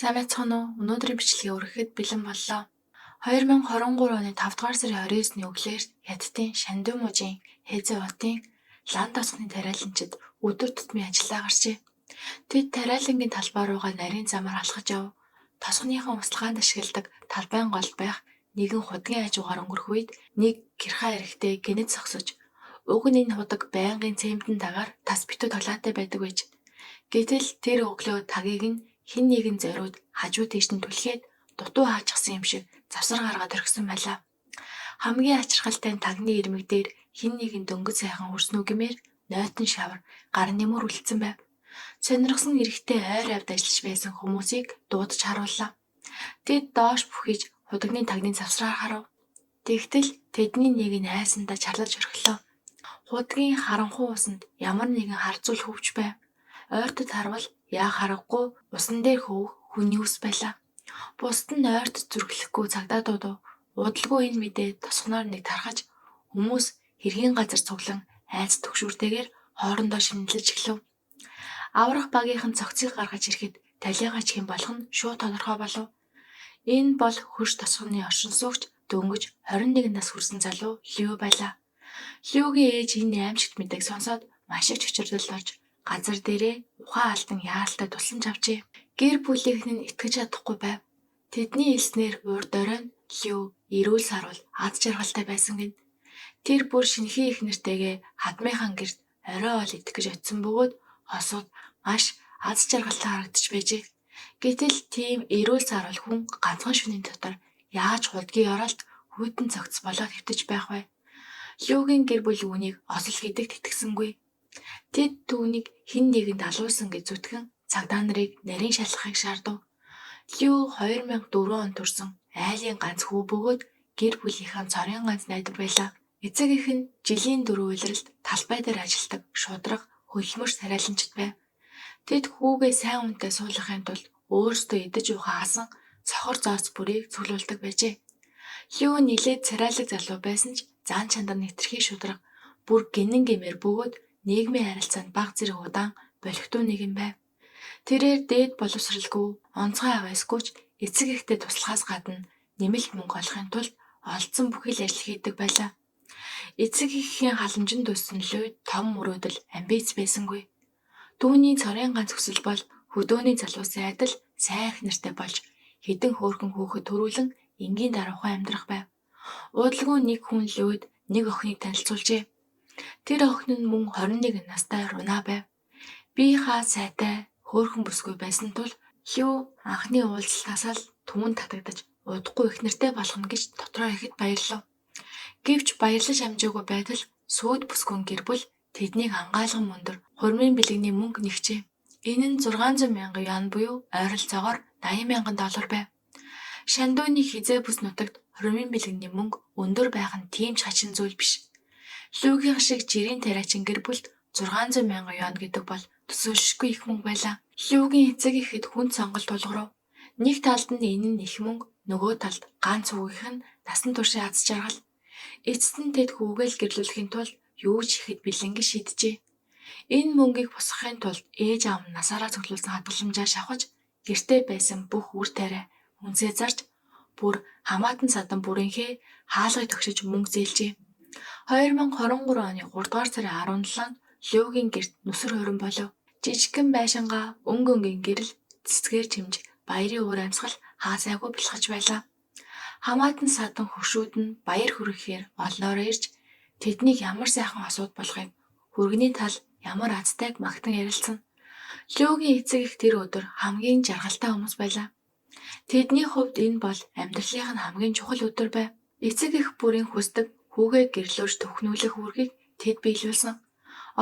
Сайн байцгаана уу? Өнөөдрийн бичлэгээ өргөхөд бэлэн боллоо. 2023 оны 5 дугаар сарын 29-ний өглөөр Хятадын Шандун мужийн Хэзээ хотын Лан тосгоны тариаланчид өдөр тутмын ажиллаа гарчээ. Тэд тариалангийн талбай руугаа нарийн замаар алхаж яв. Тосгоныхон услахаанд ашигладаг талбайн голд байх нэгэн худгийн хажуугаар өнгөрөх үед нэг гэрхаа эрэгтэй гэнэт зогсож, уг нь энэ худаг байнгын цементэн дагаар тас битүү толиатай байдаг байж. Гэтэл тэр өглөө тагийг нь хэн нэгэн зориуд хажуу тийш нь түлхээд дутуу хаачихсан юм шиг завсар гаргаад орхисон байлаа. Хамгийн ачирхалтай нь тагны ирмэг дээр хэн нэгэн дөнгөж сайхан үрсэн үү гэмээр нойтон шавар гар нэмэр үлдсэн байв. Сонирхсон эрэгтэй ойр авд ажиллаж байсан хүмүүсийг дуудаж харууллаа. Тэд доош бүхийж худагны тагны завсраар харав. Тэгтэл тэдний нэг нь айсандаа чарлаж орхилоо. Худгийн харанхуй усанд ямар нэгэн хар зүйл хөвж байв. Ойртод харвал яа харгагүй усан дээр хөвөх хүний үс байлаа. Бусад нь ойртод зүрхлэхгүй цагдаа дуудав. Удалгүй энэ мэдээ тосгоноор нэг тархаж хүмүүс хэргийн газар цуглан айц түгшүүртэйгээр хоорондоо шинэлж эхлэв. Аврах багийнхан цогцыг гаргаж ирэхэд талигач хэн болох нь шууд тодорхой болов. Энэ бол хөрш тосгоны оршин суугч дөнгөж 21 нас хүрсэн залуу Лю байлаа. Люгийн ээж энэ аймшигт мэдээг сонсоод маш их чочирдолд орж газар дээрээ ухаан алдан яаралтай тусламж авчээ. Гэр бүлийнх нь итгэж чадахгүй байв. Тэдний хэлснээр урд орой нь Лю эрүүл саруул аз жаргалтай байсан гэнэ. Тэр бүр шинэхэн их нэртэйгээ хадмынхаа гэрт орой хоол идэх гэж очисон бөгөөд хосууд маш аз жаргалтай харагдаж байжээ. Гэтэл тийм эрүүл саруул хүн ганцхан шөнийн дотор яаж худгийн ёроолд хүйтэн цогц болоод хэвтэж байх вэ? Люгийн гэр бүл үүнийг осол гэдэгт итгэсэнгүй. Тэд түүнийг хэн нэгэнд алуулсан гэж зүтгэн цагдаа нарыг нарийн шалгахыг шаардав. Лю 2004 онд төрсэн айлын ганц хүү бөгөөд гэр бүлийнхээ цорын ганц найдвар байлаа. Эцэг эх нь жилийн дөрөв улиралд талбай дээр ажилладаг шударга хөдөлмөрч тариаланчид байв. Тэд хүүгээ сайн үнэтэй суулгахын тулд өөрсдөө идэж уухаа асан цохор зооц бүрийг цуглуулдаг байжээ. Лю нэлээд царайлаг залуу байсан ч зан чанар нь хэтэрхий шударга бүр гэнэн гэмээр бөгөөд нийгмийн харилцаанд бага зэрэг удаан болохдуу нэгэн байв. Тэрээр дээд боловсралгүй онцгой авиасгүй ч эцэг эхдээ туслахаас гадна нэмэлт мөнгө олохын тулд олдсон бүхий л ажил хийдэг байлаа. Эцэг эхийн халамжинд өссөн Лю том мөрөөдөл амбиц байсангүй. Түүний цорын ганц хүсэл бол хөдөөний залуусын адил сайн эх нэртэй болж хэдэн хөөрхөн хүүхэд төрүүлэн энгийн даруухан амьдрах байв. Удалгүй нэг хүн Люд нэг охиныг танилцуулжээ. Тэр охин нь мөн 21 настай Руна байв. Биеийнхаа сайтай хөөрхөн бүсгүй байсан тул Лю анхны уулзалтаасаа л түүнд татагдаж удахгүй эх нэртэй болгоно гэж дотроо ихэд баярлав. Гэвч баярлаж амжаагүй байтал сүйд бүсгүйн гэр бүл тэднийг хамгаалган мөндөр хурмын бэлгэний мөнгө нэгчээ. Энэ нь 600 мянган юань буюу ойролцоогоор 80 мянган доллар байв. Шандууны хэзээ бүс нутагт хурмын бэлгэний мөнгө өндөр байх нь тийм ч хачин зүйл биш. Люгийн шиг жирийн тариачин гэр бүлд 600 мянган юань гэдэг бол төсөөлшгүй их мөнгө байлаа. Люгийн эцэг эхэд хүнд сонголт тулгарв. Нэг талд нь энэ нь их мөнгө, нөгөө талд ганц хүүгийнх нь насан туршийн аз жаргал. Эцэст нь тэд хүүгээ л гэрлүүлэхийн тулд юу ч хийхэд бэлэн гэж шийджээ. Энэ мөнгийг босгохын тулд ээж аав нь насаараа цуглуулсан хадгаламжаа шавхаж, гэртээ байсан бүх үр тариа үнсээ зарж, бүр хамаатан садан бүрийнхээ хаалгыг тогшиж мөнгө зээлжээ. 2023 оны 3 дугаар сарын 17-нд Люгийн гэрт нүсэр хурим болов. Жижигхэн байшингаа өнгө өнгийн гэрэл цэцгээр чимж баярын уур амьсгал хаасайгүй бэлхэж байлаа. Хамаатан садан хөршүүд нь баяр хүргэхээр олноороо ирж тэднийг ямар сайхан хосууд болохыг хүргэний тал ямар азтайг магтан ярилцсан. Люгийн эцэг эх тэр өдөр хамгийн жаргалтай хүмүүс байлаа. Тэдний хувьд энэ бол амьдралынх нь хамгийн чухал өдөр байв. Эцэг эх бүрийн хүсдэг хүүгээ гэрлөөж төхнүүлэх үүргийг тэд биелүүлсэн.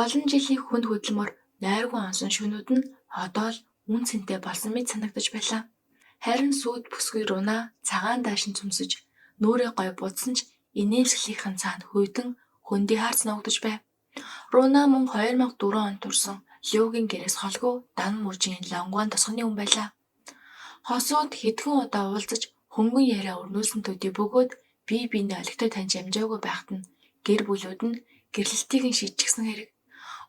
Олон жилийн хүнд хөдөлмөр нойргүй онсон шөнүүд нь одоо л үн цэнтэй болсон мэт санагдаж байлаа. Харин сүйд бүсгүй Руна цагаан даашин цөмсөж нүрээ гой будсан ч инээмсэглэлийнхэн цаана хүйтэн хөндий хаарц нуугдаж байв. Руна мөн 2004 онд төрсэн Люгийн гэрээс холгүй дан мужийн Лонгван тосгоны хүн байлаа. Хосууд хэдхэн удаа уулзаж хөнгөн яриа өрнүүлсэн төдий бөгөөд бие биенээ олигтой таньж амжаагүй байхад нь гэр бүлүүд нь гэрлэлтийг нь шийдчихсэн хэрэг.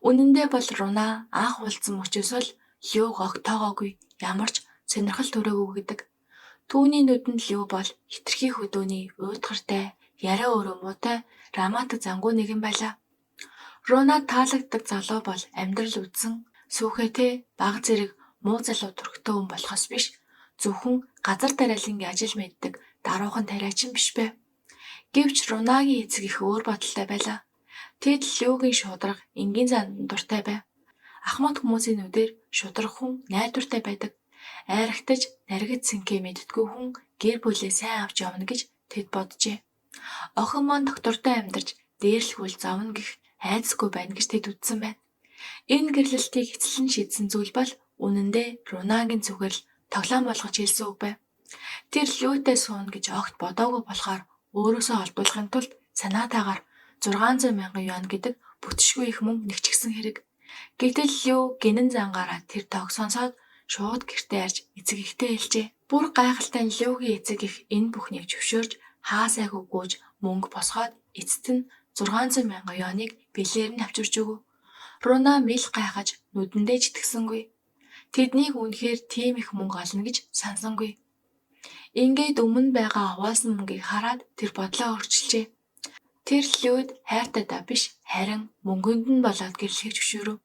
Үнэндээ бол Руна анх уулзсан мөчөөсөө л Люг огт тоогоогүй ямар ч сонирхол төрөөгүй гэдэг. Түүний нүдэнд Лю бол хэтэрхий хөдөөний уйтгартай, яриа өөрөө муутай, романтик зангуу нэгэн байлаа. Рунад таалагддаг залуу бол амьдрал үзсэн, сүүхээтэй, бага зэрэг муу залуу төрхтэй хүн болохоос биш, зөвхөн газар тариалангийн ажил мэддэг даруухан тариачин биш байв. Гэвч Рунагийн эцэг эх өөр бодолтой байлаа. Тэд Люгийн шударга, энгийн зандан дуртай байв. Ахмад хүмүүсийн нүдээр шударга хүн найдвартай байдаг. Айрагтаж, наригд сэнхээ мэддэггүй хүн гэр бүлээ сайн авч явна гэж тэд боджээ. Охин маань доктортой амьдарч дээрлэхүүл зовно гэх айдасгүй байна гэж тэд үзсэн байна. Энэ гэрлэлтийг эцэслэн шийдсэн зүйл бол үнэндээ Рунагийн зүгээр л тоглоом болгож хэлсэн үг байв. Тэр Лютэй сууна гэж огт бодоогүй болохоор өөрөөсөө олдуулахын тулд санаатаагаар 600 мянган юань гэдэг бүтшгүй их мөнгө нэгчихсэн хэрэг. Гэтэл Лю гэнэн зангаараа тэр тоог сонсоод шууд гэртээ арж эцэг эхтэй хэлжээ. Бүр гайхалтай нь Люгийн эцэг эх энэ бүхнийг зөвшөөрч хаа сайгүй гүйж мөнгө босгоод эцэст нь 600 мянган юаныг бэлээр нь авчирч өгөв. Руна мэл гайхаж нүдэндээ ч итгэсэнгүй. Тэднийг үнэхээр тийм их мөнгө олно гэж сансангүй. Ингээд өмнө байгаа овоолсон мөнгийг хараад тэр бодлоо өөрчилжээ. Тэр Люд хайртайдаа биш харин мөнгөнд нь болоод гэрлэхийг зөвшөөрөв.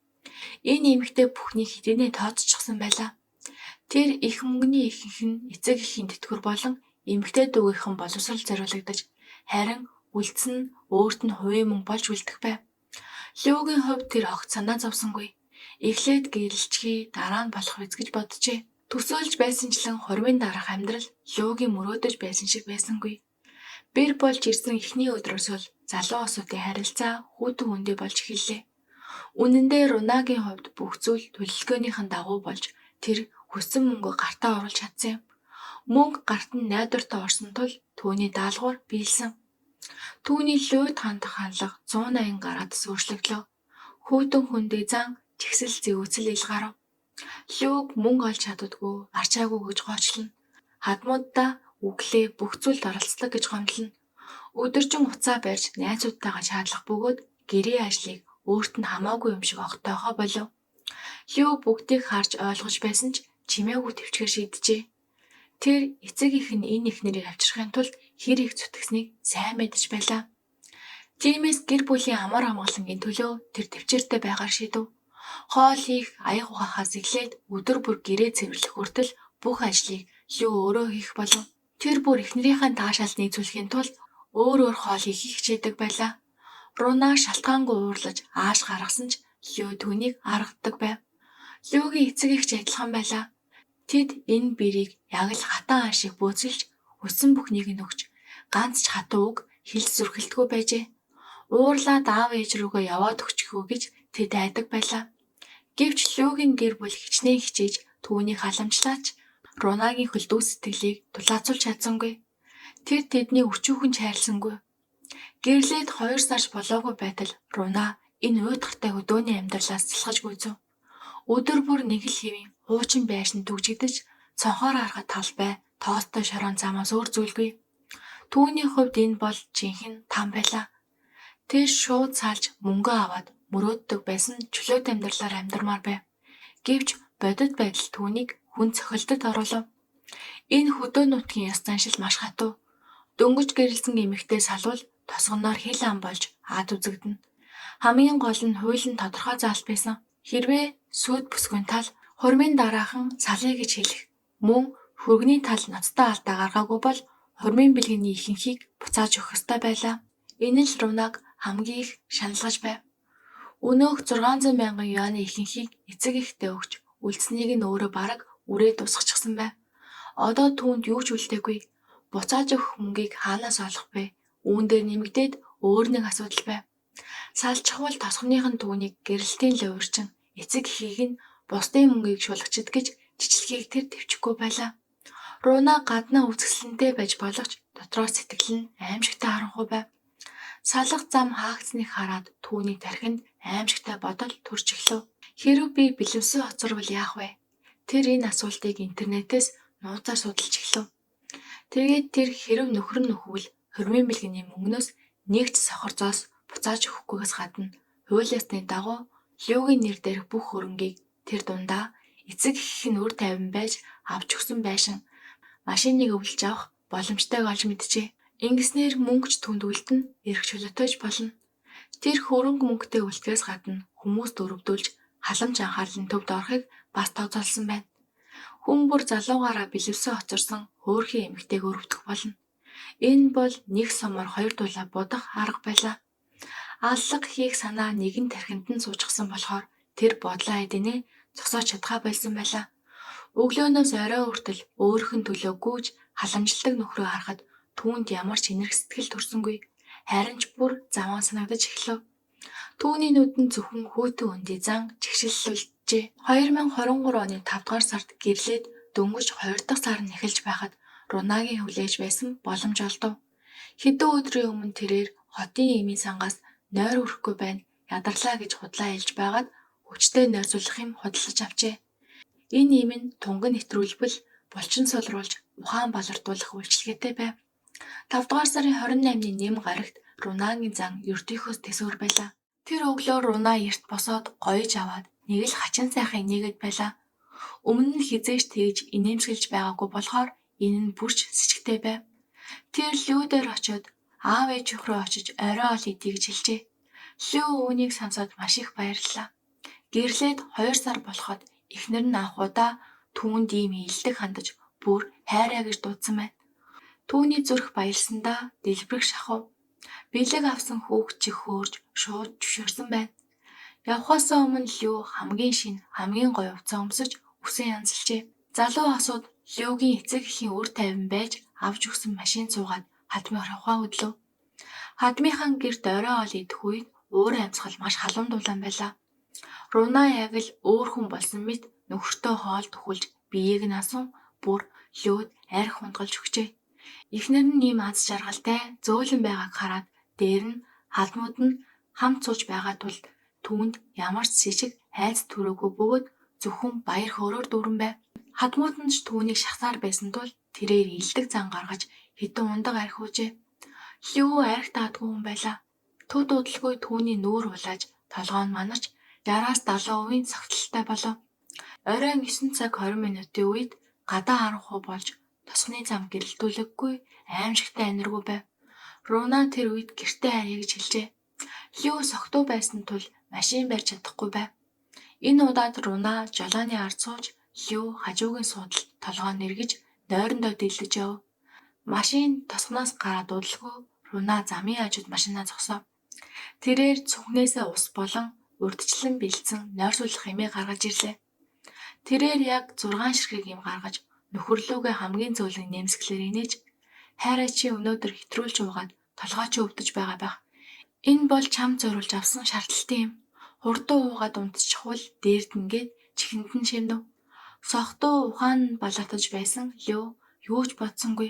Энэ эмэгтэй бүхнийг хэдийнээ тооцчихсон байлаа. Тэр их мөнгөний ихэнх нь эцэг эхийн тэтгэвэр болон эмэгтэй дүүгийнхэн боловсрол зориулагдаж харин үлдсэн нь өөрт нь хувийн мөнгө болж үлдэх байв. Люгийн хувьд тэр огт санаа зовсонгүй. Эхлээд гэрлэчихье, дараа нь болох биз гэж боджээ. Төсөөлж байсанчлан хурмын дараах амьдрал Люгийн мөрөөдөж байсан шиг байсангүй. Бэр болж ирсэн эхний өдрөөс л залуу улсуудын харилцаа хүйтэн хөндий болж эхэллээ. Үнэн дээр Рунагийн хувьд бүх зүйл төлөвлөгөөнийхэн дагуу болж тэр хүссэн мөнгөө гартаа оруулж чадсан юм. Мөнгө гарт нь найдвартай орсон тул түүний даалгавар биелсэн. Түүний Люд хандах хандлага 180 градус өөрчлөгдлөө. Хүйтэн хөндий зан жигсэл зэвүүцэл ил гарав. Люг мөнгө олж чаддаггүй, арчаагүй гэж гоочлоно. Хадмууддаа үглээ бүх зүйлд оролцдог гэж гомдлоно. Өдөржин утсаа барьж найзуудтайгаа чатлах бөгөөд гэрээ ажлыг өөрт нь хамаагүй юм шиг огтоохоо болов. Лю бүгдийг харж ойлгож байсан ч чимээгүй тэвчгээр шийджээ. Тэр эцэг эх нь энэ эхнэрийг авчрахын тулд хэр их зүтгэснийг сайн мэдэж байлаа. Тиймээс гэр бүлийн амар амгалангийн төлөө тэр тэвчээртэй байгаар шийдэв. Хоол хийх, аяга угаахаас эхлээд өдөр бүр гэрээ цэвэрлэх хүртэл бүх ажлыг Лю өөрөө хийх болов. Тэр бүр эхнэрийнхээ таашаалд нийцүүлэхийн тулд өөр өөр хоол хийхийг хичээдэг байлаа. Руна шалтгаангүй уурлаж ааш гаргасан ч Лю түүнийг аргадаг байв. Люгийн эцэг эх ч адилхан байлаа. Тэд энэ бэрийг яг л хатан аан шиг бөөцөлж хүссэн бүхнийг нь өгч ганц ч хатуу үг хэлж зүрхэлдэггүй байжээ. Уурлаад аав ээж рүүгээ яваад өгчихөө гэж тэд айдаг байлаа. Гэвч Люгийн гэр бүл хичнээн хичээж түүнийг халамжлаач Рунагийн хөлдөө сэтгэлийг дулаацуулж чадсангүй. Тэр тэднийг өчүүхэн ч хайрласангүй. Гэрлээд 2 сарч болоогүй байтал Руна энэ уйтгартай хөдөөний амьдралаас залхаж гүйцэв. Өдөр бүр нэг л хэвийн хуучин байшин түгжигдэж цонхоор харахад талбай, тоостой шорон замаас өөр зүйлгүй. Түүний хувьд энэ бол жинхэнэ там байлаа. Тэр шууд салж мөнгөө аваад мөрөөддөг байсан чөлөөт амьдралаар амьдармаар байв. Гэвч бодит байдал түүнийг хүн цохилтод оруулав. Энэ хөдөө нутгийн ёс заншил маш хатуу. Дөнгөж гэрэлсэн эмэгтэй салвал тосгоноор хил ам болж ад үзэгдэнэ. Хамгийн гол нь хууль нь тодорхой заалт байсан. Хэрвээ сүйд бүсгүйн тал хурмын дараахан салъя гэж хэлэх мөн хөргөний тал ноцтой алдаа гаргаагүй бол хурмын бэлгэний ихэнхийг буцааж өгөх ёстой байлаа. Энэ л Рунаг хамгийн их шаналгаж байв. Өнөөх 600 мянган юаны ихэнхийг эцэг эхдээ өгч үлдсэнийг нь өөрөө бараг үрээ дуусгачихсан байв. Одоо түүнд юу ч үлдээгүй. Буцааж өгөх мөнгийг хаанаас олох вэ? Үүн дээр нэмэгдээд өөр нэг асуудал байв. Салчихвал тосгоных нь түүнийг гэрэлтийн луйварчин эцэг эхийг нь бусдын мөнгийг шулгачид гэж жичлэхийг тэр тэвчихгүй байлаа. Руна гаднаа үзэсгэлэнтэй байж болох ч дотроос сэтгэл нь аймшигтай харанхуй байв. Салах зам хаагдсаныг хараад түүний тархинд аймшигтай бодол төрж эхлэв. Хэрэв би бэлэвсүү хоцорвол яах вэ? Тэр энэ асуултыг интернетээс нууцаар судалж эхлэв. Тэгээд тэр хэрэв нөхөр нь үхвэл хурмын бэлгэний мөнгнөөс нэг ч сохор зоос буцааж өгөхгүйгээс гадна хууль ёсны дагуу Люгийн нэр дээрх бүх хөрөнгийг тэр дундаа Эцэг эх нь үр тавин байж авч өгсөн байшин машиныг өвлөж авах боломжтойг олж мэджээ. Ингэснээр мөнгө ч түнд үлдэнэ, эрх чөлөөтэй ч болно. Тэр хөрөнгө мөнгөтэй үлдэхээс гадна хүмүүст өрөвдүүлж халамж анхаарлын төвд орохыг бас тооцоолсон байна. Хүн бүр залуугаараа бэлэвсээ хоцорсон хөөрхий эмэгтэйг өрөвдөх болно. Энэ бол нэг сумаар хоёр дулаа будах арга байлаа. Аллага хийх санаа нэгэн тархинд нь суучсан болохоор тэр бодлоо хэдийнэ зогсоож чадхаа болсон байлаа. Өглөөнөөс орой хүртэл өөрөх нь төлөө гүйж халамжилдаг нөхрөө харахад түүнд ямар ч энэрх сэтгэл төрсөнгүй. Харин ч бүр заваан санагдаж эхлэв. Түүний нүдэнд зөвхөн хүйтэн өндий зан чигшиллүүлжээ. 2023 оны 5 дугаар сард гэрлээд дөнгөж 2 дахь сар нь эхэлж байхад Рунагийн хүлээж байсан боломж олдов. Хэдэн өдрийн өмнө тэрээр хотын эмийн сангаас нойр хүрэхгүй байна, ядарлаа гэж худлаа хэлж байгаад хүчтэй нойрсуулах юм худалдаж авчээ. Энэ эм нь тунг нь нэвтрүүлбэл булчин сулруулж ухаан балардуулах үйлчилгээтэй байв. 5 дугаар сарын 28-ны нэм гарагт Рунагийн зан ердийнхөөс тэсвэр байлаа. Тэр өглөө Руна эрт босоод гоёж аваад нэг л хачин сайхан инээгээд байлаа. Өмнө нь хэзээ ч тэгж инээмсэглэж байгаагүй болохоор энэ нь бүр ч сэжигтэй байв. Тэр Лю дээр очиод аав ээжийнх рүү очиж орой ол идье гэж хэлжээ. Лю үүнийг сонсоод маш их баярлалаа. Гэрлээд 2 сар болоход эхнэр нь анх удаа түүнд ийм эелдэг хандаж бүр хайраа гэж дуудсан байна. Түүний зүрх баялсандаа дэлбэрэх шахав. Бэлэг авсан хүүхэд чих хөөрч шууд зөвшөөрсөн байна. Явхаасаа өмнө Лю хамгийн шинэ, хамгийн гоё хувцас өмсөж үсээ янзалжээ. Залуу асууд Люгийн эцэг эхийн үр тавин байж авч өгсөн машин суугаад хадмын хорхоо хөдлөв. Хадмынхан гэрт орой ол идэх үед уурын амьсгал маш халуун дулаан байлаа. Руна яг л өөр хүн болсон мэт нөхөртөө хоол түхэлж биеийг нь асуун бүр Люд арх хунгалж өгчээ. Эхнэр нь ийм аз жаргалтай зөөлөн байгааг хараад дээр нь хадмууд нь хамт сууж байгаа тул түүнд ямар ч сэжиг айц төрөөгүй бөгөөд зөвхөн баяр хөөрөөр дүүрэн байв. Хадмууд нь ч түүнийг шахсаар байсан тул тэрээр эелдэг зан гаргаж хэдэн ундаг архи уужээ. Лю архи даадгүй хүн байлаа. Төд удалгүй түүний нүүр улааж толгой нь манарч 60-аас 70% согтолтой болов. Оройн 9 цаг 20 минутын үед гадаа харанхуй болж тосгоны зам гэрэлтүүлэггүй аймшигтай аниргүй байв. Руна тэр үед гэртээ харья гэж хэлжээ. Лю согтуу байсан тул машин барьж чадахгүй байв. Энэ удаад Руна жолооны ард сууж Лю хажуугийн суудалд толгой нь эргэж нойрондоо дийлдэж яв. Машин тосгоноос гараад удалгүй Руна замын хажууд машинаа зогсоов. Тэрээр цүнхнээсээ ус болон урьдчилан бэлдсэн нойрсуулах эмээ гаргаж ирлээ. Тэрээр яг 6 ширхэг эм гаргаж нөхөрлүүгээ хамгийн зөөлөн нэмсэглээр инээж хайраа чи өнөөдөр хэтрүүлж уугаад толгой чи өвдөж байгаа байх. Энэ бол чам зориулж авсан шардлын юм. Хурдан уугаад унтчихвал дээрдэнгээд чихэнд нь шимдэв. Согтуу ухаан нь балаатаж байсан Лю юу ч бодсонгүй.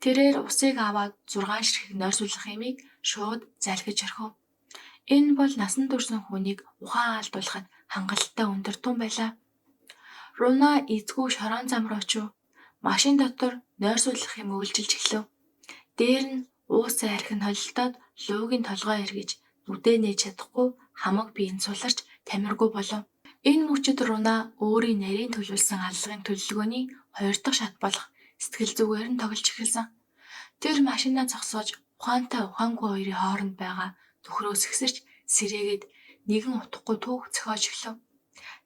Тэрээр усыг аваад 6 ширхэг нойрсуулах эмийг шууд залгиж орхив. Энэ бол насан турш хүнийг ухаан алдуулахад хангалттай өндөр тун байлаа. Руна эзгүй шорон зам руу очив. Машин дотор нойрсуулах юм үйлчилж эхлэв. Дээр нь уусан архи нь холилдоод Луугийн толгой эргэж нүдээ нээж чадахгүй хамаг бие нь суларч тамиргүй болов. Энэ мөчид Руна өөрийн нарийн төлөвлөсөн аллагын төлөвлөгөөний 2 дахь шат болох сэтгэл зүгээр нь тоглож эхэлсэн. Тэр машинаа зогсоож ухаантай ухаангүй хоёрын хооронд байгаа нөхрөө сэгсэрч сэрээгээд нэгэн утгагүй түүх зохиож эхлэв.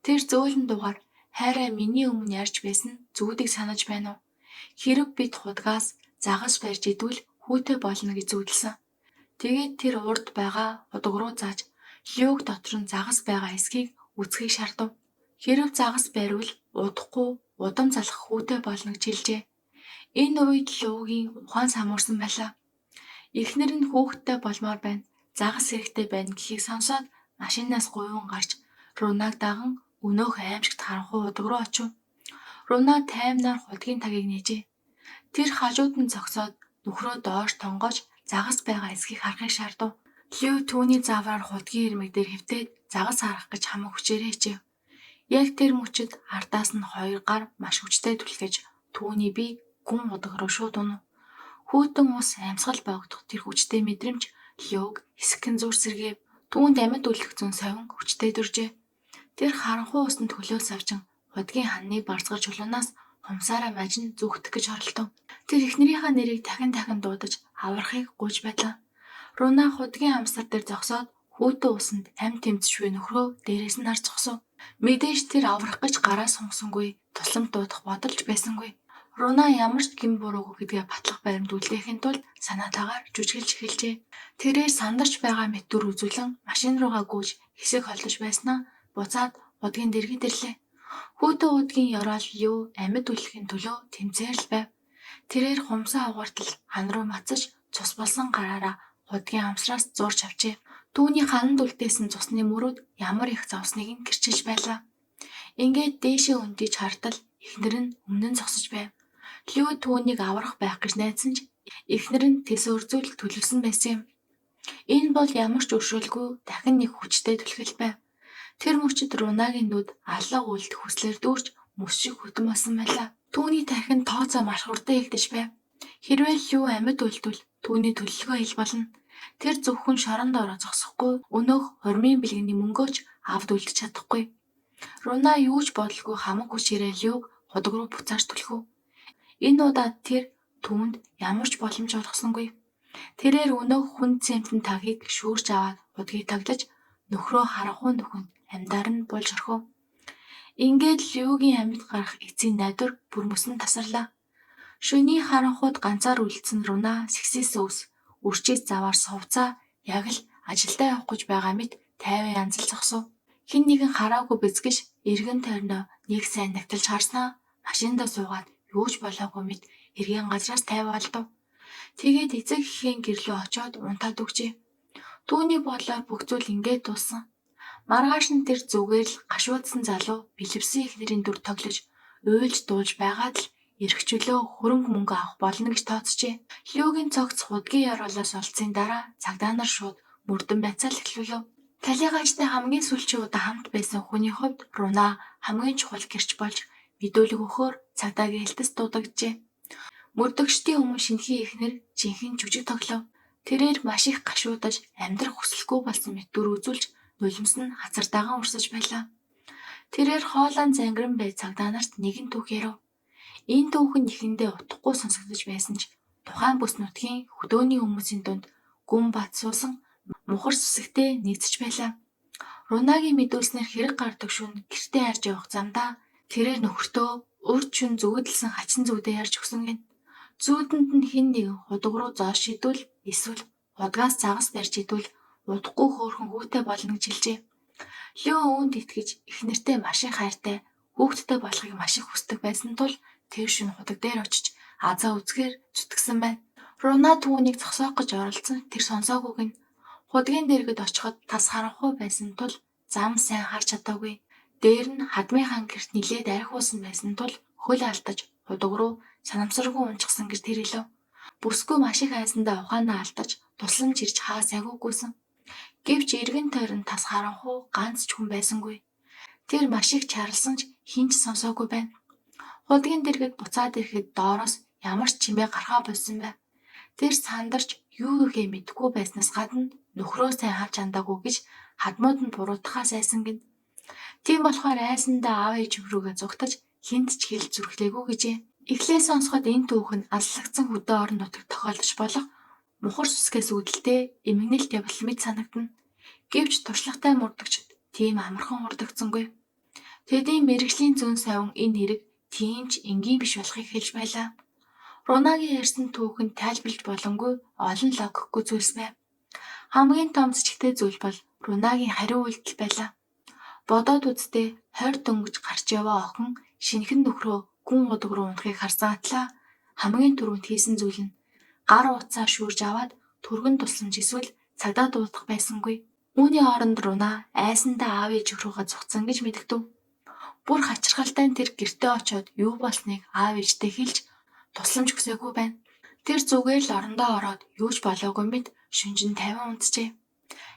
Тэр зөөлөн дуугаар хайраа миний өмнө ярьж байсан зүүдийг санаж байна уу? Хэрэв бид худгаас загас барьж идвэл хүүтэй болно гэж зүүдэлсэн. Тэгээд тэр урд байгаа худаг руу зааж Люг дотор нь загас байгаа эсхийг үзэхийг шаардав. Хэрэв загас баривал удахгүй удам залхах хүүтэй болно гэж хэлжээ. Энэ үед Луугийн ухаан самуурсан байлаа. Эхнэр нь хүүхэдтэй болмоор байна, загас хэрэгтэй байна гэхийг сонсоод машинаас гуйван гарч Рунаг даган өнөөх аймшигт харанхуй удаг руу очив. Руна таймнаар худгийн тагийг нээжээ. Тэр хажууд нь зогсоод нөхрөө доош тонгоож загас байгаа эсхийг харахыг шаардав. Лю түүний заавраар худгийн ирмэг дээр хэвтээд загас харах гэж хамаг хүчээрээ хичээв. Яг тэр мөчид ардаас нь хоёр гар маш хүчтэй түлхэж түүний бие гүн удаг руу шууд унав. Хүйтэн ус амьсгал боогдох тэр хүчтэй мэдрэмж Люг хэсэгхэн зур сэргээв. Түүнд амьд үлдэх зүүн совин хүчтэй дүржээ. Тэр харанхуй усанд хөлөөс авчин худгийн ханны барзгар чулуунаас хумсаараа мажин зүүгдэх гэж оролдов. Тэр эхнэрийнхээ нэрийг дахин дахин дуудаж аврахыг гуйж байлаа. Руна худгийн амсар дээр зогсоод хүүтэн усанд амь тэмцшгүй нөхрөө дээрээс нь харж зогсов. Мэдээж тэр аврах гэж гараа сунгасангүй, тусламж дуудах бодолч байсангүй. Руна ямар ч гэм буруугүй гэдгээ батлах баримт үлдээхийн тулд санаатаагаар жүжиглэж эхэлжээ. Тэрээр сандарч байгаа мэт дүр үзүүлэн машин руугаа гүйж хэсэг холдож байснаа буцаад худгийн дэргэд ирлээ. Хүүтэн уудгийн ёроол юу амьд үлдэхин төлөө тэмцээр л байв. Тэрээр хумсаа угаартал хан руу мацаж цус болсон гараараа худгийн амсраас зуурч авчээ. Түүний хананд үлдээсэн цусны мөрүүд ямар их зовсныг нь гэрчилж байлаа. Ингээд дээшээ өндөж хартал эхнэр нь өмнө нь зогсож байв. Лю түүнийг аврах байх гэж найдсан ч эхнэр нь тэс өрзөл төлөвлөсөн байсан юм. Энэ бол ямар ч өршөөлгүй дахин нэг хүчтэй түлхэл байв. Тэр мөчид Рунагийн нүд алга үлдэх хүслээр дүүрч мөс шиг хүтэн болсон байлаа. Түүний тархинд тооцоо маш хурдан игдэж байв. Хэрвээ Лю амьд үлдвэл түүний төлөвлөгөө ил болно. Тэр зөвхөн шорон доороо зогсохгүй өнөөх хурмын бэлгэний мөнгөө ч авд үлдэж чадахгүй. Руна юу ч бодолгүй хамаг хүчээрээ Люг худаг руу буцааж түлхэв. Энэ удаад тэр түүнд ямар ч боломж олгосонгүй. Тэрээр өнөөх хүнд цемтэн тагийг шүүрч аваад худгийг таглаж нөхрөө харанхуй нүхэнд амьдаар нь булж орхив. Ингээд Люгийн амьд гарах эцсийн найдвар бүр мөсөн тасарлаа. Шөнийн харанхуйд ганцаар үлдсэн Руна сэгсээс өвс үрчээс заваар сувцаа яг л ажилдаа явах гэж байгаа мэт тайван янзал зогсов. Хэн нэгэн хараагүй биз гэж эргэн тойрноо нэг сайн нагталж харснаа машиндаа суугаад юу ч болоогүй мэт эргийн газраас тайван олдов. Тэгээд эцэг эхийн гэр лүү очоод унтаад өгчээ. Түүний бодлоор бүх зүйл ингээд дууссан. Маргааш нь тэр зүгээр л гашуудсан залуу бэлэвсэн эхнэрийн дүр тоглож уйлж дуулж байгаад л эрх чөлөө хөрөнгө мөнгө авах болно гэж тооцжээ. Люгийн цогц худгийн ёроолоос олдсны дараа цагдаа нар шууд мөрдөн байцаал эхлүүлв. Талийгаачтай хамгийн сүүлчийн удаа хамт байсан хүний хувьд Руна хамгийн чухал гэрч болж мэдүүлэг өгөхөөр цагдаагийн элтэс дуудагджээ. Мөрдөгчдийн өмнө шинэхэн эхнэр жинхэнэ жүжиг тоглов. Тэрээр маш их гашуудаж амьдрах хүсэлгүй болсон мэт дүр үзүүлж нулимс нь хацар дагаан урсаж байлаа. Тэрээр хоолойн зангиран бай цагдаа нарт нэгэн түүх ярив. Энэ түүх нь эхэндээ утгагүй сонсогдож байсан ч тухайн бүс нутгийн хөдөөний хүмүүсийн дунд гүн бат суусан мухар сүсэгтэй нийцэж байлаа. Рунагийн мэдүүлснээр хэрэг гардаг шөнө гэртээ харж явах замдаа тэрээр нөхөртөө урд шөнө зүүдлсэн хачин зүүдээ ярьж өгсөн гэнэ. Зүүдэнд нь хэн нэгэн худаг руу зоо шидвэл эсвэл худгаас загас барьж идвэл удахгүй хөөрхөн хүүтэй болно гэж хэлжээ. Лю үүнд итгэж эхнэртэй маш их хайртай, хүүхэдтэй болохыг маш их хүсдэг байсан тул тэр шөнө худаг дээр очиж азаа үзэхээр зүтгэсэн байна. Руна түүнийг зогсоох гэж оролдсон тэр сонсоогүй гэнэ. Худгийн дэргэд очиход тас харанхуй байсан тул зам сайн харж чадаагүй. Дээр нь хадмын хан гэрт нилээд архи уусан байсан тул хөл алдаж худаг руу санамсаргүй унчихсан гэж тэр хэлэв. Бүсгүй маш их айсандаа ухаанаа алдаж тусламж ирж хаа сайгүйгүйсэн. Гэвч эргэн тойрон тас харанхуй ганц ч хүн байсангүй. Тэр маш их чарласан ч хэн ч сонсоогүй байна. Худгийн дэргэд буцаад ирэхэд доороос ямар ч чимээ гарахаа больсон байв. Тэр сандарч юу гэхээ мэдэхгүй байснаас гадна нөхрөө сайн харж андаагүй гэж хадмууд нь буруутгахаас айсан гэнэ. Тийм болохоор айсандаа аав ээж рүүгээ зугтаж хэнд ч хэлж зүрхлээгүй гэжээ. Эхлээ сонсоход энэ түүх нь аллагдсан хөдөө орон нутагт тохиолдож болох мухар сүсгээс үүдэлтэй эмгэнэлт явдал мэт санагдана. Гэвч туршлагатай мөрдөгчид тийм амархан хурдагдсангүй. Тэдний мэргэжлийн зөн совин энэ хэрэг тийм ч энгийн биш болохыг хэлж байлаа. Рунагийн ярьсан түүх нь тайлбарлаж боломгүй олон логикгүй зүйлс байв. Хамгийн том сэжигтэй зүйл бол Рунагийн хариу үйлдэл байлаа. Бодоод үзтээ 20 дөнгөж гарч яваа охин шинэхэн нөхрөө гүн удаг руу унахыг харсан атлаа хамгийн түрүүнд хийсэн зүйл нь гар утсаа шүүрж аваад түргэн тусламж эсвэл цагдаа дуудах байсангүй. Үүний оронд Руна айсандаа аав ээж рүүгээ зугтсан гэж мэдэгдэв. Бүр хачирхалтай нь тэр гэртээ очиод юу болсныг аав ээжтэй хэлж тусламж хүсээгүй байна. Тэр зүгээр л орондоо ороод юу ч болоогүй мэт шүнжин тайван унтжээ.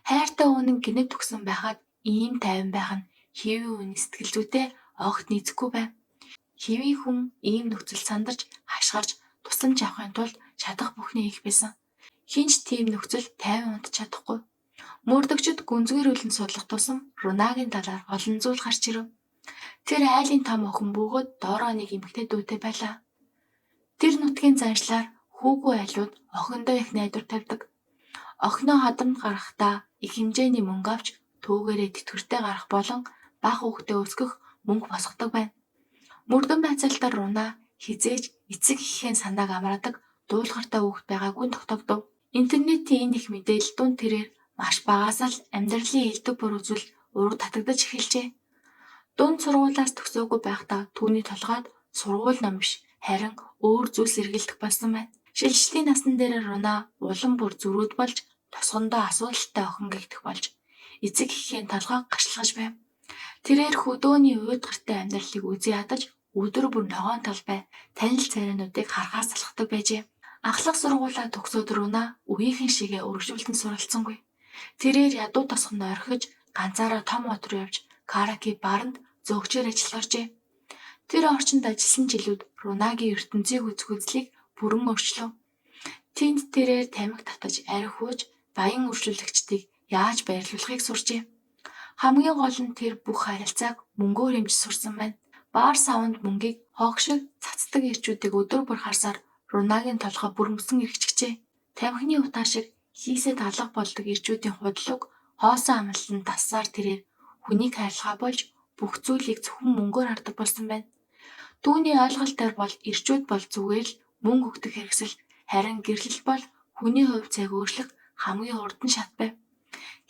Хайртай үнэн гэнэт төгсөн байхад ийм тайван байх нь хэвийн үний сэтгэл зүйтэй огт нийцэхгүй байв. Хэвийн хүн ийм нөхцөл сандарч хашгирч тусламж авахын тулд чадах бүхний хийх байсан. Хэн ч тийм нөхцөл тайван унтаж чадахгүй. Мөрдөгчид гүнзгийрүүлэн судлах тусам Рунагийн талаар олон зүйл гарч ирэв. Тэр айлын том охин бөгөөд доороо нэг эмэгтэй дүүтэй байлаа. Тэр нутгийн заншлаар хүүгүй айлууд охиндоо их найдвар тавьдаг. Охиноо хадамд гаргахдаа их хэмжээний мөнгө авч түүгээрээ тэтгэвртэй гарах болон бага хүүхдээ өсгөх мөнгө босгодог байна. Мөрдөн байцаалтаар Рунаа хэзээ ч эцэг эхийнхээ санааг амраадаг дуулууртай хүүхэд байгаагүй нь тогтоогдов. Интернетийн энэ их мэдээлэл дунд тэрээр маш багасаа л амьдралын элдэв буруу зүйл ураг татагдаж эхэлжээ. Дунд сургуулиас төгсөөгүй байхдаа түүний толгойд сургууль ном биш харин өөр зүйлс эргэлдэх болсон байна. Шилжилтийн насн дээр Рунаа улам бүр зөрүүд болж тосгондоо асуудалтай охин гэгдэх болж эцэг эхийнхээ толгойг гашлгаж байв. Тэрээр хөдөөний уйдгартай амьдралыг үзэн ядаж өдөр бүр ногоон талбай, танил царайнуудыг харахаар салхадаг байжээ. Ахлах сургуулиа төгсөөд Рунаа үеийнхэн шигээ өргөжүүлэн суралцсангүй. Тэрээр ядуу тосгонд орхиж ганцаараа том хот руу явж караоке баранд зөөгчөөр ажилд оржээ. Тэр орчинд ажилласан жилүүд Рунагийн ертөнцийг үзэх үзлийг бүрэн өөрчлөв. Тэнд тэрээр тамхи татаж архи ууж баян өршөөлөгчдийг яаж баярлуулахыг сурчээ. Хамгийн гол нь тэр бүх харилцааг мөнгөөр хэмжиж сурсан байна. Бар саванд мөнгийг хог шиг цацдаг эрчүүдийг өдөр бүр харсаар Рунагийн толгой бүрмөсөн эргэчихжээ. Тамхины утаа шиг хийсээд алга болдог эрчүүдийн худлаг хоосон амлалтанд тассаар тэрээр хүнийг хайрлахаа болж бүх зүйлийг зөвхөн мөнгөөр хардаг болсон байна. Түүний ойлголтоор бол эрчүүд бол зүгээр л мөнгө өгдөг хэрэгсэл, харин гэрлэл бол хүний хувь зайг өөрчлөх хамгийн хурдан шат байв.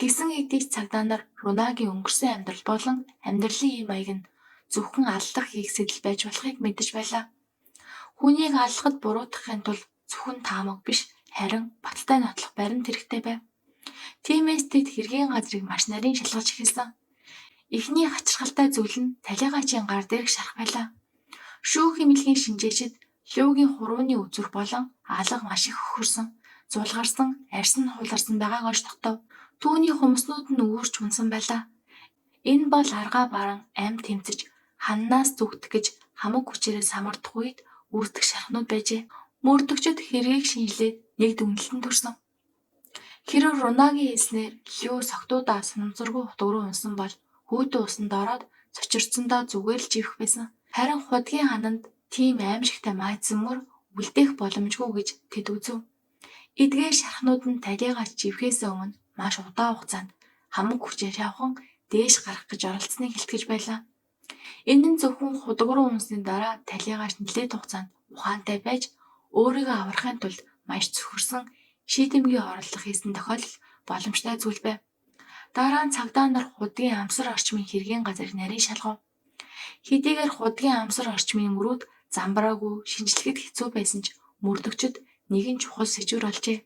Гэсэн хэдий ч цагдаа нар Рунагийн өнгөрсөн амьдрал болон амьдралын ийм маяг нь зөвхөн аллах хийх сэтэл байж болохыг мэдэж байлаа. Хүнийг аллахад буруутгахын тулд зөвхөн таамаг биш харин баталтай нотлох баримт хэрэгтэй байв. Тиймээс тэд хэргийн газрыг маш нарийн шалгаж эхэлсэн. Эхний хачирхалтай зүйл нь талигаачийн гар дээрх шарх байлаа. Шүүх эмнэлгийн шинжээчид Лүгийн хурууны үзүүр болон алга маш их хөхөрсөн, зулгарсан, арьс нь хулгарсан байгааг олж тогтов. Түүний хумснууд нь үүрч унсан байлаа. Энэ бол аргаа баран амь тэмцэж ханнаас зүгтэх гэж хамаг хүчээрээ самардах үед үүсдэх шархнууд байжээ. Мөрдөгчид хэргийг шинжилээд нэг дүгнэлтэнд хүрсэн. Хэрэв Рунагийн хэлснээр Лю согтуудаа санамсаргүй хутаг руу унсан бол хүйтэн усанд ороод цочирдсондоо зүгээр л живэх байсан. Харин худгийн хананд тийм аймшигтай маайцсан мөр үлдээх боломжгүй гэж тэд үзэв. Эдгээр шархнууд нь талийгаач живхээс өмнө маш удаан хугацаанд хамаг хүчээр шавхан дээш гарах гэж оролдсоныг илтгэж байлаа. Энэ нь зөвхөн худаг руу унсны дараа талийгаач нэлээд хугацаанд ухаантай байж өөрийгөө аврахын тулд маш цөхөрсөн шийдэмгий оролдлого хийсэн тохиолдол боломжтой зүйл байв. Дараа нь цагдаа нар худгийн амсар орчмын хэргийн газрыг нарийн шалгав. Хэдийгээр худгийн амсар орчмын мөрүүд замбраагүй шинжлэхэд хэцүү байсан ч мөрдөгчид нэгэн чухал сэжүүр олжээ.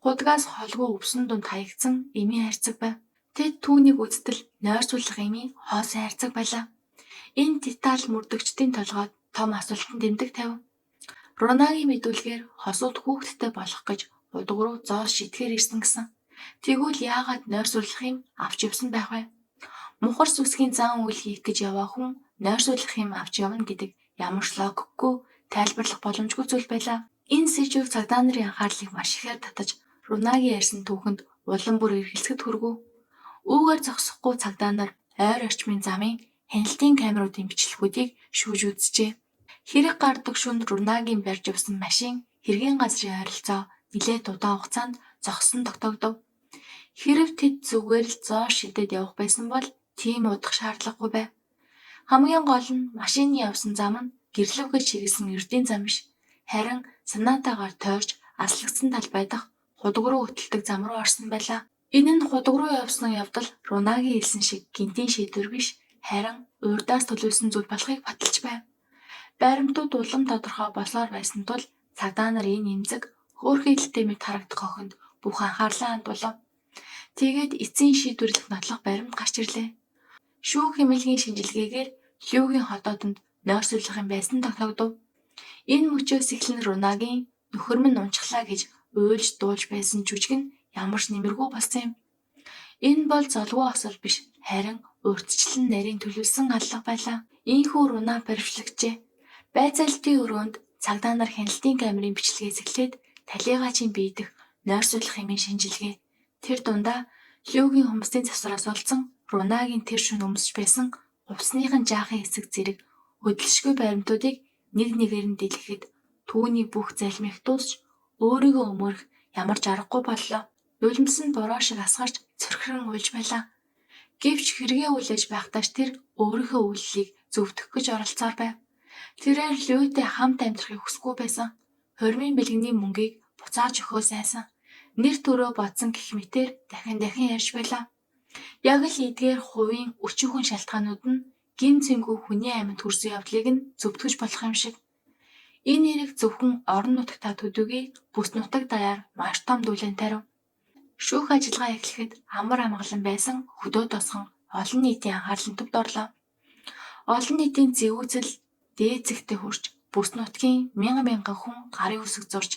Худгаас холгүй өвсөн дунд хаягдсан эмийн хайрцаг байв. Тэд түүнийг үзтэл нойрсуулах эмийн хоосон хайрцаг байлаа. Энэ деталь мөрдөгчдийн толгойд том асуултан тэмдэг тавив. Рунагийн мэдүүлгээр хосууд хүүхэдтэй болох гэж худаг руу зоос шидэхээр ирсэн гэсэн. Тэгвэл яагаад нойрсуулах юм авч явсан байх вэ? Мухар сүсгийн зан үйл хийх гэж яваа хүн нойрсуулах юм авч явна гэдэг ямар ч логикгүй тайлбарлах боломжгүй зүйл байлаа. Энэ сэжүүр цагдаа нарын анхаарлыг маш ихээр татаж Рунагийн ярьсан түүхэнд улам бүр эргэлзэхэд хүргэв. Үүгээр зогсохгүй цагдаа нар ойр орчмын замын хяналтын камеруудын бичлэгүүдийг шүүж үзжээ. Хэрэг гардаг шөнө Рунагийн барьж явсан машин хэргийн газрын ойролцоо нэлээд удаан хугацаанд зогссон тогтоогдов. Хэрэв тэд зүгээр л зоос шидэд явах байсан бол тийм удах шаардлагагүй байв. Хамгийн гол нь машины явсан зам нь гэрлэвгээ чиглэсэн ердийн зам биш. Харин санаатаагаар тойрч аслагдсан талбай дахь худаг руу хөтэлдэг зам руу орсон байлаа. Энэ нь худаг руу явсан явдал Рунагийн хэлсэн шиг гэнтийн шийдвэр биш, харин урдаас төлөвлөсөн зүйл болохыг баталж байв. Баримтууд улам тодорхой болсоор байсан тул цагдаа нар энэ эмзэг хөөрхийлөлтэй мэт харагдах охинд бүх анхаарлаа хандуулав. Тэгээд эцсийн шийдвэрлэх нотлох баримт гарч ирлээ. Шүүх эмнэлгийн шинжилгээгээр Лүгийн хотоодонд нойрсуулах юм байсан тогтоогдов. Энэ мөчөөс эхлэн Рунагийн нөхөр минь унчглаа гэж уйлж дуулж байсан жүжиг нь ямар ч нэмэргүй болсон юм. Энэ бол золгүй осол биш, харин урьдчилан нарийн төлөвлөсөн аллага байлаа. Ийнхүү Руна баривчлагджээ. Байцаалтын өрөөнд цагдаа нар хяналтын камерын бичлэгээс эхлээд талийгаачийн бие дэх нойрсуулах хэмээн шинжилгээ. Тэр дундаа Лүгийн хумсны завсраас олдсон Рунагийн тэр шөнө өмсөж байсан Хувцасных нь жаахан хэсэг зэрэг хөдөлшгүй баримтуудыг нэг нэгээр нь дэлгэхэд түүний бүх залмих дуусч өөрийгөө өмөрөх ямар ч аргагүй боллоо. Нулимс нь бороо шиг асгарч цөрхөрөн уйлж байлаа. Гэвч хэрэгээ хүлээж байхдаа ч тэр өөрийнхөө үйлдлийг зөвтгөх гэж оролцоор байв. Тэрээр Лүтэй хамт амьдрахыг хүсэхгүй байсан. Хурмын бэлгэний мөнгийг буцааж өгөхөөс айсан. Нэр төрөө бодсон гэх мэтээр дахин дахин ярьж байлаа. Яг л эдгээр хувийн өчүүхэн шалтгаанууд нь гэм цэнгүй хүний амьд хүрсэн явдлыг нь зөвтгөж болох юм шиг. Энэ эрэг зөвхөн орон нутагтаа төдийгүй бүс нутаг даяар маш том дүүлэн тарив. Шүүх ажиллагаа эхлэхэд амар амгалан байсан хөдөө тосгон олон нийтийн анхаарлын төвд орлоо. Олон нийтийн зэвүүцэл дээд зэгтээ хүрч бүс нутгийн мянган мянган хүн гарын үсэг зурж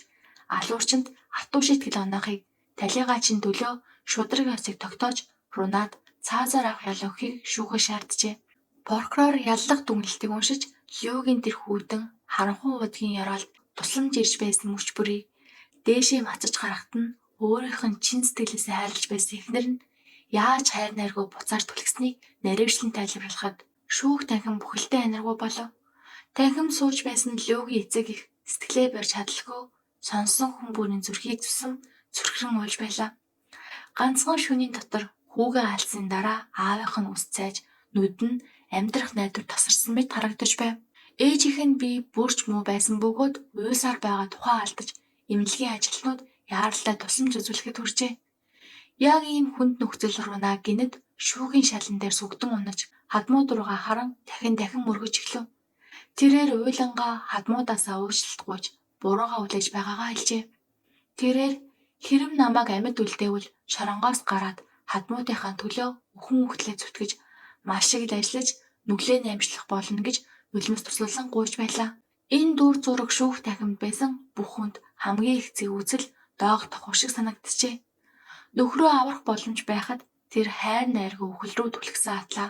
алуурчинд атуу шийтгэл оноохыг талийгаачийн төлөө шударга ёсыг тогтоож Рунаад цаазаар авах ял өгөхийг шүүхэд шаарджээ. Прокурор яллах дүгнэлтийг уншиж Лүгийн тэр хүйтэн харанхуй удгийн ёроолд тусламж ирж байсан мөч бүрийг дээшээ мацаж гарахад нь өөрийнх нь чин сэтгэлээсээ хайрлаж байсан эхнэр нь яаж хайр найргүй буцааж түлхсэнийг наривчлан тайлбарлахад шүүх танхим бүхэлдээ аниргүй болов. Танхимд сууж байсан Лүгийн эцэг эх сэтгэлээ барьж чадалгүй сонссон хүн бүрийн зүрхийг зүсэн цөрхөрөн уйлж байлаа. Ганцхан шөнийн дотор хүүгээ алдсаны дараа аавынх нь үс цайж нүд нь амьдрах найдвар тасарсан мэт харагдаж байв. Ээжийнх нь бие бүрч муу байсан бөгөөд уйлсаар байгаа тухай алдаж эмнэлгийн ажилтнууд яаралтай тусламж үзүүлэхэд хүрчээ. Яг ийм хүнд нөхцөл Рунаа гэнэт шүүхийн шалан дээр сүгдэн унаж хадмууд руугаа харан дахин дахин мөргөж эхлэв. Тэрээр уйлангаа хадмуудаасаа уучлалт гуйж буруугаа хүлээж байгаагаа хэлжээ. Тэрээр хэрэв намайг амьд үлдээвэл шоронгоос гараад хадмуудынхаа төлөө өхөн үхтлээ зүтгэж маш их л ажиллаж нүглээ намжлах болно гэж нулимс туслуулан гуйж байлаа. Энэ дүр зураг шүүх танхимд байсан бүх хүнд хамгийн их зэвүүцэл доог тохох шиг санагджээ. Нөхрөө аврах боломж байхад тэр хайр найргүй үхэл рүү түлхсэн атлаа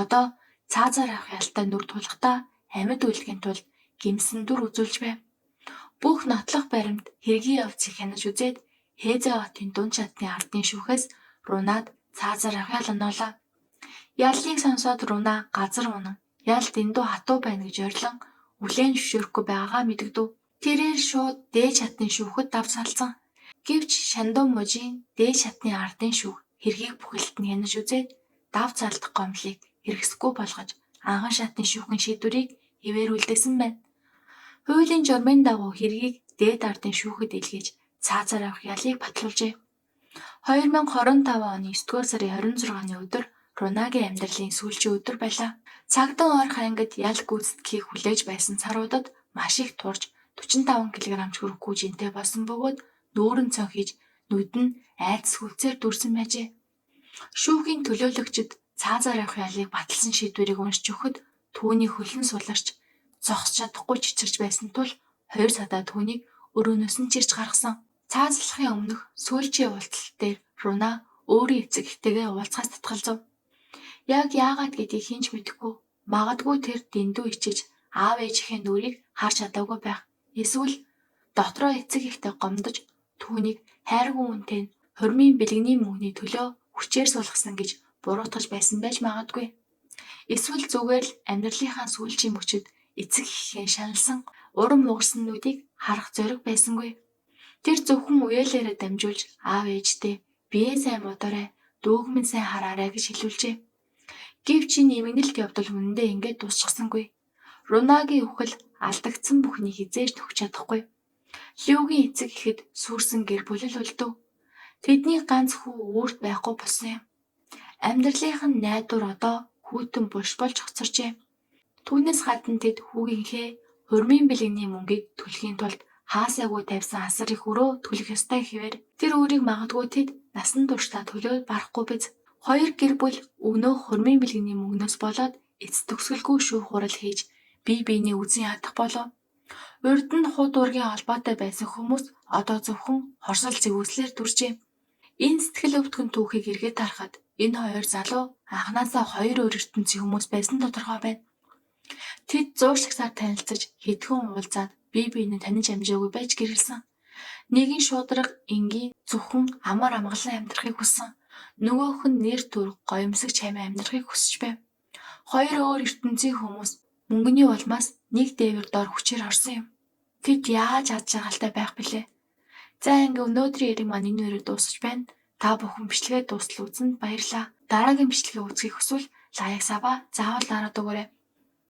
одоо цаазаар авах ялтай нүр тулахдаа амьд үлдэхин тулд гэмсэн дүр үзүүлж байв. Бүх нотлох баримт хэргийн явцыг хянаж үзээд Хээзээ хотын дунд шатны ардын шүүхээс Рунаад цаазаар авах ял оноолоо. Яллыг сонсоод Руна газар унан ял дэндүү хатуу байна гэж орилон хүлээн зөвшөөрөхгүй байгаагаа мэдэгдэв. Тэрээр шууд дээд шатны шүүхэд давсалцсан. Гэвч Шандуу мужийн дээд шатны ардын шүүх хэргийг бүхэлд нь хянаж үзээд дав цалдах гомдлыг хэрэгсэхгүй болгож анхан шатны шүүхийн шийдвэрийг хэвээр үлдээсэн байна. Хуулийн журмын дагуу хэргийг дээд ардын шүүхэд илгээж цаазаар авах ялыг батлуулжээ. 2025 оны 9-р сарын 26-ны өдөр Рунагийн амьдралын сүүлчийн өдөр байлаа. Цагдан ойрхон ангид ял гүйцэтгэхийг хүлээж байсан царуудад маш их турж 45 кг ч хүрэхгүй жинтэй болсон бөгөөд нүүрэн цонхиж нүд нь айдас хөвцээр дүрсэн байжээ. Шүүхийн төлөөлөгчид цаазаар явах ялыг баталсан шийдвэрийг уншиж өгөхөд түүний хөлн суларч зогсож чадахгүй чичирч байсан тул 2 цагтаа түүнийг өрөөнөөс нь чирч гаргасан. Цаазлахын өмнөх сүүлчийн уулзалт дээр Руна өөрийн эцэг эхтэйгээ уулзахаас татгалзав. Яг яагаад гэдгийг хэн ч мэдэхгүй. Магадгүй тэр дэндүү ичиж аав ээжийнхээ нүрийг харж чадаагүй байх. Эсвэл дотроо эцэг эхтэй гомдож түүнийг хайргүй үнэтэй нь хурмын бэлгэний мөнгөний төлөө хүчээр суулгасан гэж буруутгаж байсан байж магадгүй. Эсвэл зүгээр л амьдралынхаа сүүлчийн мөчид эцэг эхээ шаналсан урам угарсан нүдийг харах зориг байсангүй. Тэр зөвхөн уялаараа дамжуулж аав ээжтэй биеэ сайн бодоорой, дүүг минь сайн хараарай гэж хэлүүлжээ. Гэвч энэ эмгэнэлт явдал үнэндээ ингээд дуусчихсангүй. Рунагийн үхэл алдагдсан бүхнийг хэзээ ч нөхөж чадахгүй. Лүгийн эцэг эхэд сүрсэн гэр бүл л үлдэв. Тэдний ганц хүү өөрт байхгүй болсон юм. Амьдралынх нь найдвар одоо хүйтэн булш болж хоцорчээ. Түүнээс гадна тэд хүүгийнхээ хурмын бэлгэний мөнгийг төлөхийн тулд хаасайгүй тавьсан асар их өрөө төлөх ёстой хэвээр тэр өөрийг магадгүй тэд насан туршдаа төлөө барахгүй биз. Хоёр гэр бүл өнөө хурмын бэлгэний мөнгнөөс болоод эц төгсгөлгүй шүүх хурал хийж бие биенээ үзен ядах болов. Урд нь хуу дургийн холбоотой байсан хүмүүс одоо зөвхөн хорсол зэвүүслээр дүржээ. Энэ сэтгэл өвдгөн түүхийг эргээд харахад энэ хоёр залуу анханасаа хоёр өөр ертөнцийн хүмүүс байсан тодорхой байна. Тэд зууршигсаар танилцаж хэдхэн уулзаад бие биенээ таниж амжаагүй байж гэрэлсэн. Нэг нь шударга, энгийн, зөвхөн амар амгалан амьдрахыг хүссэн. Нөгөөх нь нэр төр, гоёмсог чамин амьдрахыг хүсэж байв. Хоёр өөр ертөнцийн хүмүүс мөнгөний улмаас нэг дээвэр дор хүчээр орсон юм. Тэд яаж аз жаргалтай байх билээ? За, ингээ өнөөдрийн яриг маань энэ үгээр дуусаж байна. Та бүхэн бичлэгээ дуустал үзсэнд баярлалаа. Дараагийн бичлэгээ үзэхийг хүсвэл like, sub аа заавал дараад өгөөрэй.